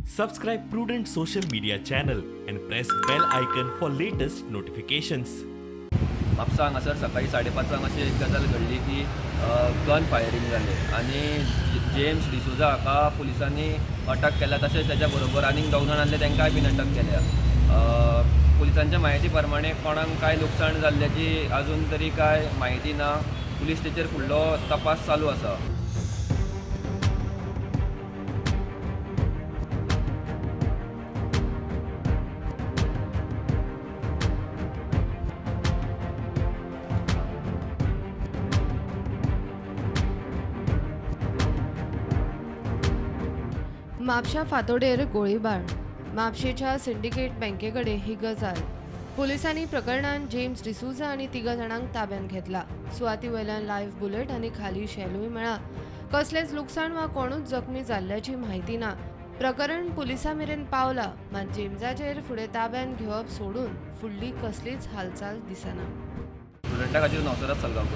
Subscribe Prudent Social Media channel and press bell icon for latest notifications. Mapusa हांगासर सकाळी 5:30 अशी एक गजाल घडली की गन फायरींग जालें आनी जेम्स डिसोजा हाका पुलिसांनी अटक केल्या, तशेंच ताच्या बरोबर आनीक 2 जाण आसले तांकांय बीन अटक केल्या. पुलिसांच्या म्हायती प्रमाणे कोणाक कांय लुकसाण जाल्ल्याची अजून तरी कांय म्हायती ना. पुलीस तेचेर फुडलो तपास चालू आसा. म्हापशा फातोडेर गोळीबार. म्हापशेच्या सिंडिकेट बँकेकडे ही गजाल. पुलिसांनी प्रकरणान जेम्स डिसोझा आनी 3 जाणांक ताब्यात घेतला. सुवाती वयल्यान लायव्ह बुलेट आनी खाली शेलूय मेळ्ळा. कसलेंच लुकसाण वा कोणूच जखमी जाल्ल्याची म्हायती ना. प्रकरण पुलिसां मेरेन पावला, मात जेम्साचेर फुडें ताब्यात घेवप सोडून फुडली कसलीच हालचाल दिसना. स्टुडंटा खातीर नवसराज सलगांवकर.